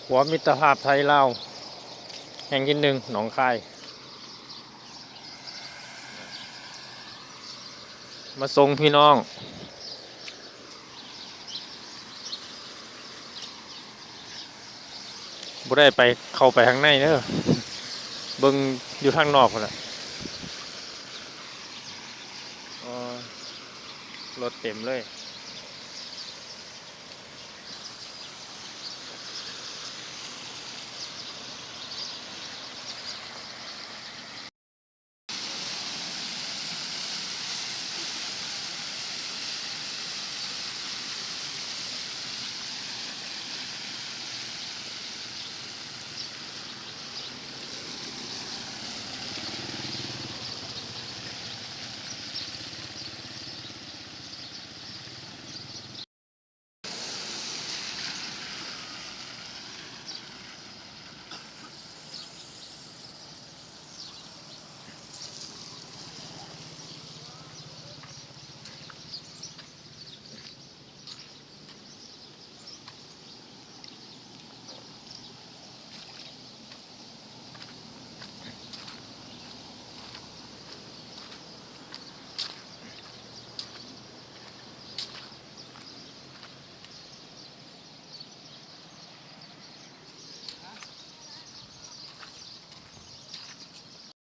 ຂົວມິດຕະພາບໄທລາວແຫ່ງທີໜຶ່ງ ໜອງຄາຍ ມາສົ່ງພີ່ນ້ອງ. ບໍ່ໄດ້ໄປ ເຂົ້າໄປທາງໃນເດີ ເບິ່ງຢູ່ທາງນອກພຸ້ນລະ. ອໍ ລົດເຕັມເລີຍ.